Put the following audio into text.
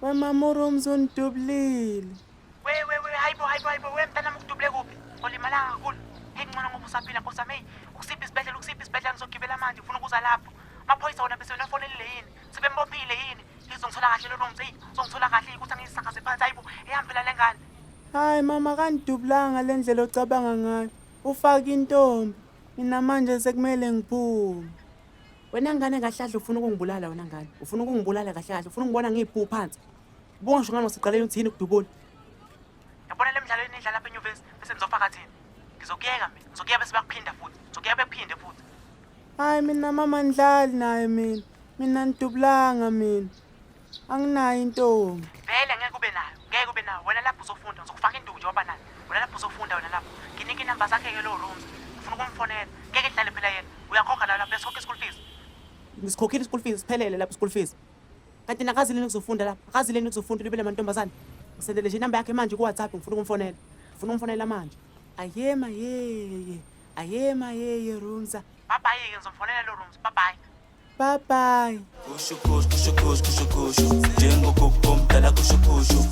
Wemama uRooms undubulile. We we we hayibo hayibo hayibo we mntanami ukudubule kuphi? Olimalanga kakhulu. Hey ngcono ngoba usaphila nkosi yami. Hey ukusiphi isibhedlela ukusiphi isibhedlela ngizogibela manje ngifuna ukuza lapho. Amaphoyisa wona bese wena yini? Sebembophile yini? Izongithola kahle lo Rooms hey uzongithola kahle ukuthi angisakaze phansi hayibo eyami phela le ngane. Hayi mama kandidubulanga le ndlela ocabanga ngayo. Ufaka intombi. Mina manje sekumele ngiphume. Wena ngane kahle kahle ufuna ukungibulala wena ngane. Ufuna ukungibulala kahle kahle ufuna ukungibona ngiyiphu phansi. Ubungasho ngani wasiqalela uthi yini ukudubula? Yabona le midlalo enidlala lapha enyuvesi bese nizofaka thina. Ngizokuyeka mina. Ngizokuyeka bese bakuphinda futhi. Ngizokuyeka bekuphinde futhi. Hayi mina mama ndlali naye mina. Mina ngidubulanga mina. Anginayo intombi. Vele ngeke ube nayo. Ngeke ube nayo. Wena lapho uzofunda ngizokufaka induku nje waba nayo. Wena lapho uzofunda wena lapho. Nginike inamba zakhe ke lo Rooms. Ngifuna ukumfonela. Ngeke idlale phela yena. Uyakhokha la lapho esikhokha school fees. Ngisikhokhile school fees siphelele lapho school fees. Kanti nakazi leni kuzofunda lapha. Akazi leni kuzofunda libele amantombazane. Ngisendele nje inamba yakhe manje ku WhatsApp ngifuna ukumfonela. Ngifuna ukumfonela manje. Ayema yeye. Ayema yeye Roomza. Bye bye ke ngizomfonela lo Rooms. Bye bye. Bye bye. Kusho kusho kusho kusho kusho kusho njengogogo omdala kusho kusho.